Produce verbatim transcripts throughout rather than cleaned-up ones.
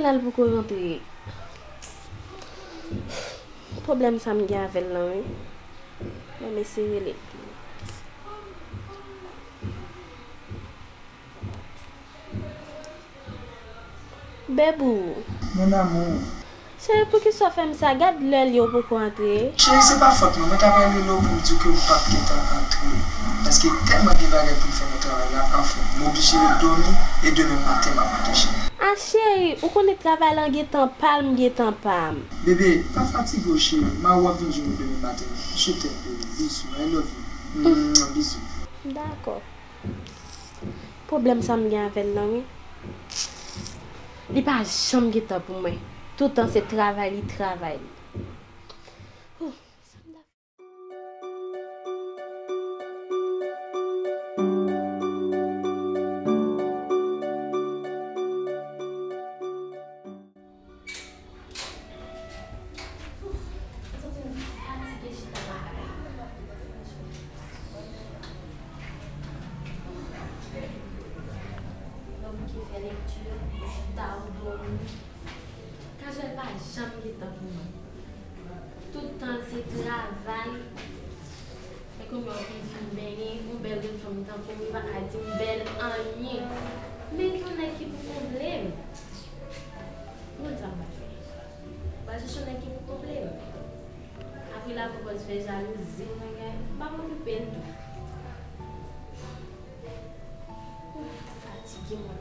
Lal poko rantre. Pwoblèm sa m gen avè l lan, wi. Ban m eseye rele l. Bebou. Mon amour. Cheri, poukisa w fè m sa? Gad lè l ye, w poko antre. Cheri, se pa fòt mwen. Mwen ta pral rele w pou m di w ke m p ap gentan antre. Paske tèlman gen bagay pou m fè nan travay la, anfen, m oblije ret dòmi e demen maten m ap antre, cheri. A, cheri, ou konnen travay la gentan pa l, m gentan pa m. Bebe, pa fatige w, cheri. M a wè w ap vin jwenn mwen demen maten. Je t'aime, bebe. Bisous. I love you. Mwah, bisous. Dakò. Pwoblèm sa m gen avè l lan, wi. Li pa janm gen tan pou mwen. Toutan se travay li, travay li. Huh, sa m ta fè? Ou santi m fatige chita la. Lè w bouke fè lekti, chita ou dòmi. Kajèl pa janm gen tan pou mwen. Tout tan l se travay. E kounye a w vin fin benyen, yon bèl jèn fanm tankou m, li pa ka di m bèl anyen. Men yon nèg ki pou konble m. Mwen sa m pral fè. Pral chèche yon nèg ki pou konble m. Apre la pwopòz fè jalouzi m nan, m pa okipe l tou. Ou fatige mwen.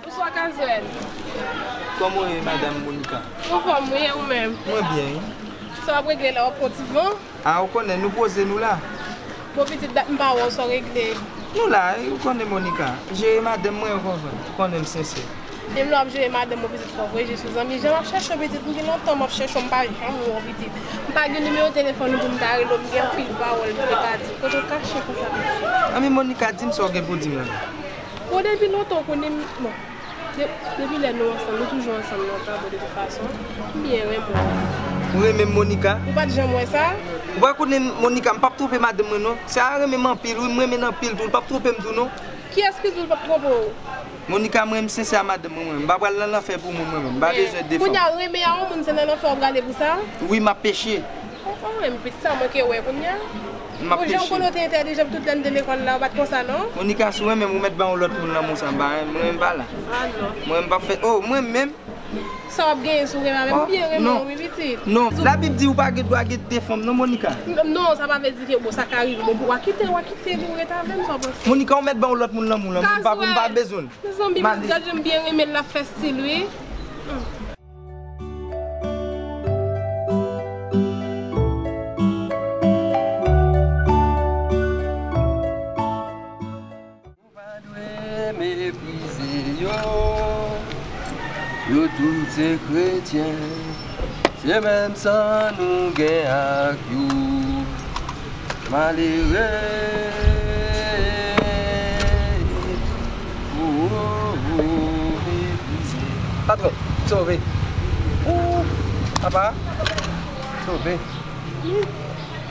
Bonswa, Kazwèl. Kòman w ye, madanm Monica? Anfòm, wi, e ou menm? Mwen byen, wi. Sa w ap regle la, w ap pran ti van? A, ou konnen, nou poze nou la. Bon, pitit, dat m pa wè w, sa w regle? Nou la, wi, ou konnen, Monica. Jere madanm mwen, ou konprann. Ou konnen m sensè. Menm lè w ap jere madanm ou, pitit, fò w voye je sou zanmi. Jan m ap chèche w, pitit, m gen lontan m ap chèche w, m pa janm wè w, pitit. M pa gen nimewo telefòn ou pou m ta rele w, m gen anpil pawòl m te ka di. Kote w kache konsa, pitit? Anmè, Monica, di m sa w gen pou di m la. Bon, depi lontan w konnen m, bon, de-, depi lè nou ansanm, nou toujou ansanm lontan, bon, de tout fason, m byen renmen w. Ou renmen m, Monica? Ou pa t janm wè sa? Ou pa konnen m, Monica, m p ap twonpe madanm mwen, non. Sa a renmen m anpil, wi, m renmen l anpil tou, l p ap twonpe m tou, non. Kiyès ki di w l p ap twonpe w? Monica, mwen, m sensè a madanm mwen, mwen. M pa pral nan lanfè pou moun, mwen, mwen. M pa bezwen defan. Kounye a, renmen a yon moun, se nan lanfè w prale pou sa? Wi, m ap peche. Oh, oh, men pitit sa manke wè kounye a. M ap peche. Bon, jan w konnen w te entèlijan tout lè n te lekòl la, ou pa t konsa non. Monica, si w renmen m, ou mèt ban yon lòt moun lanmou sa, m pa renmen, mwen renmen pa la. Ah non. Mwen m p ap fè, oh, mwen menm. Sa w ap genyen si w renmen avè m? M byen renmen w wi, pitit. Non, Labib di ou pa gen dwa gen de fanm non, Monica. N-, non, sa pa vle di ke bon, sa ka rive. Bon, pou w a kite, w a kite li, ou ret avè m, sa w panse? Monica, ou mèt ban yon lòt moun lanmou, lanmou, m pa, m pa bezwen l. Mezanmi, gad jan m byen renmen l, l ap fè stil wi. Nou pa dwe meprize yo. Yo tout se kretyen. Se menm san nou gen ak yo. Malere. Oh, oh, oh, meprize. Patwon, sove. Oh, papa. Sove.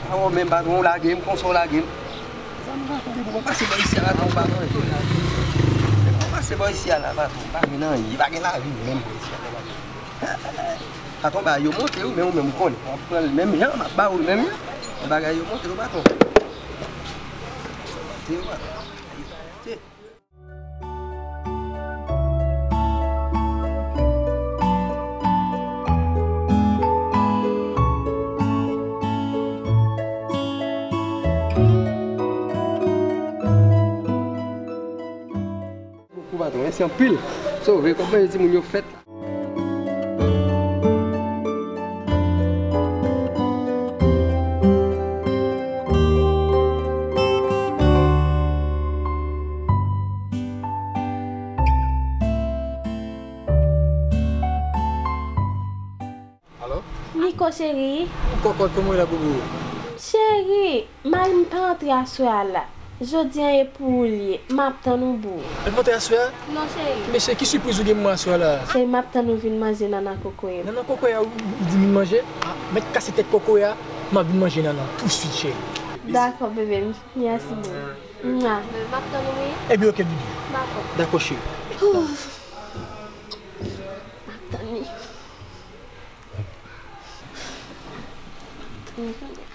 Awo, menm patwon, ou lage m, konsa w lage m. Sa m rakonte pou mwen pase bò isi a la, patwon, patwon. Mwen pase bò isi a la, patwon. Pa gen anyen, pa gen lavi menm bò isi a la, patwon. Patwon, bagay yo monte wi, men ou menm ou konnen. W ap pran l menm jan, m ap ba ou l menm jan. Men bagay yo monte wi, patwon. Monte wi, patwon. Monte. Bokou patwon, mèsi anpil. Sove, kòman timoun yo fèt la? Alo? Niko cheri. Kòkòt, kòman w ye la, boubou? Cheri, mari m pa antre aswè a la. Jodi a e pou ou l ye. M ap tann ou boo. L ap rantre aswè a? Non, cheri. Mesye, ki sipriz ou gen pou mwen aswè a la? Cheri, m ap tann ou vin manje nannan kokoye m. Nannan kokoye a ou, ou di m vin manje? Ah, mèt kase tèt kokoye a, m ap vin manje nannan touswit, cheri. Dakò, bebe m. Mèsi boo. Mwa. M ap tann ou, wi. Ebyen, oke, bibi. Dakò. Dakò, cheri. Ouf. M ap tann li. M ap tann li.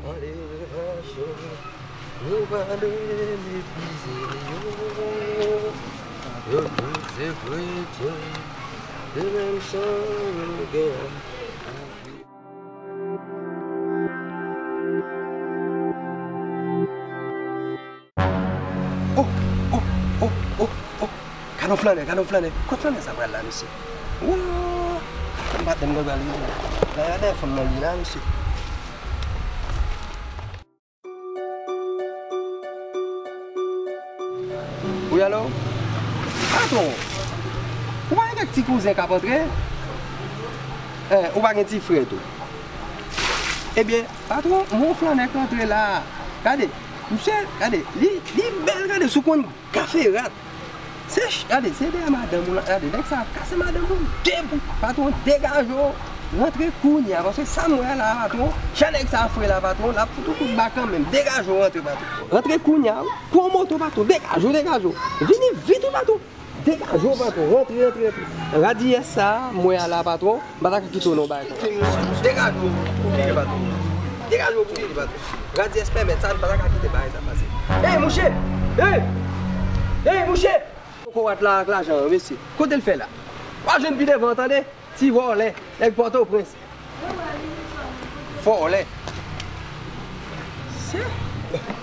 Ann leve mache, nou pa dwe meprize yo. Yo tout se kretyen, se menm san nou gen. Oh, oh, oh, oh, oh. Gade yon flannè, gade yon flannè. Kot flannè sa pral la, mesye? Woo! Fanm pa tèm gagay li. La, gade fanm nan li la, mesye. Wi, alo? Patwon, ou pa gen kèk ti kouzen k ap antre? Eh, ou pa gen ti frè tou? Ebyen, patwon, yon flannè k antre la. Gade, misye, gade, li, li bèl, gade, sou konn kafe rat. Se ch-, gade, se dèyè madanm ou la, gade, nèg sa ap kase madanm ou de bout. Patwon, degaje w, rantre kounye a, paske sa m wè a la, patwon, jan nèg sa fre la, patwon, l ap fout ou kout ba kanmenm. Degaje w, rantre, patwon. Rantre kounye a, wi. Pran moto, patwon, degaje w, degaje w. Vini vit, wi, patwon. Degaje w, patwon. Rantre, rantre, rantre. Radiyès sa a, m wè a la, patwon, m pa ta ka kite w nan bagay konsa. Degaje w pou vini, patwon. Degaje w pou vini, patwon. Radiyès pèmèt sa, m pa ta ka kite bagay sa pase. Ey, mouche! Ey! Ey, mouche! Kokorat la ak lajan an, mesye. Kote l fè la? W a jwenn pi devan, tande? Ti vòlè, nèg Pòtoprens. Vòlè. Se,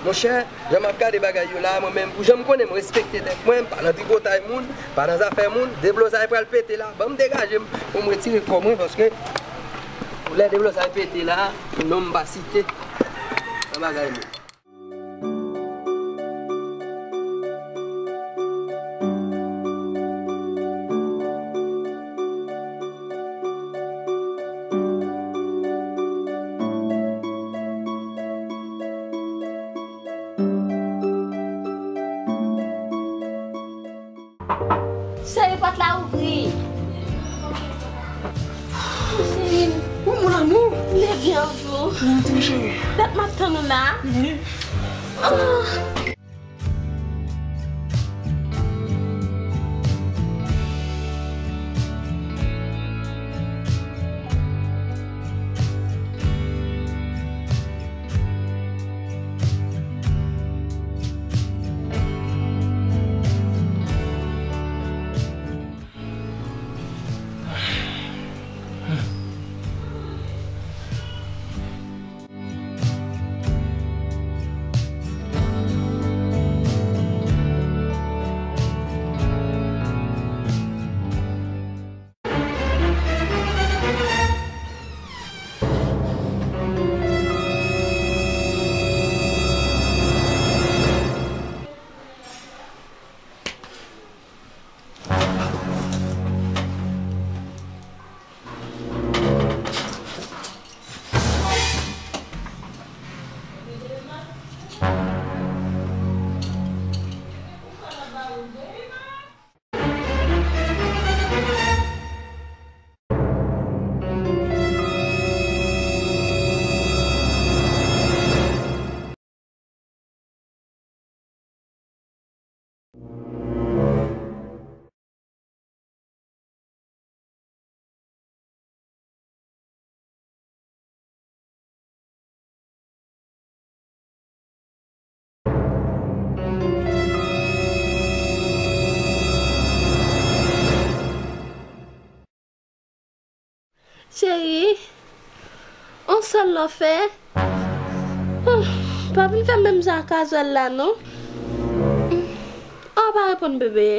monchè, jan m ap gade bagay yo la, mwen menm, pou jan m konnen m respekte tèt mwen, m pa nan tripotay moun, pa nan zafè moun, deblozay pral pete la, ban m degaje m pou m retire kò mwen, paske lè deblozay pete la, non m pa site nan bagay moun. Cheri, pòt la ouvri. Cheri. Wi, mon amour. Leve anvi. Mwen tou, cheri. Dat m ap tann ou la. Wi. Ah. Cheri, yon Sèl lè w fè. Oh, pa vin fè menm jan ak Azwèl la non. Oh, pa reponn bebe.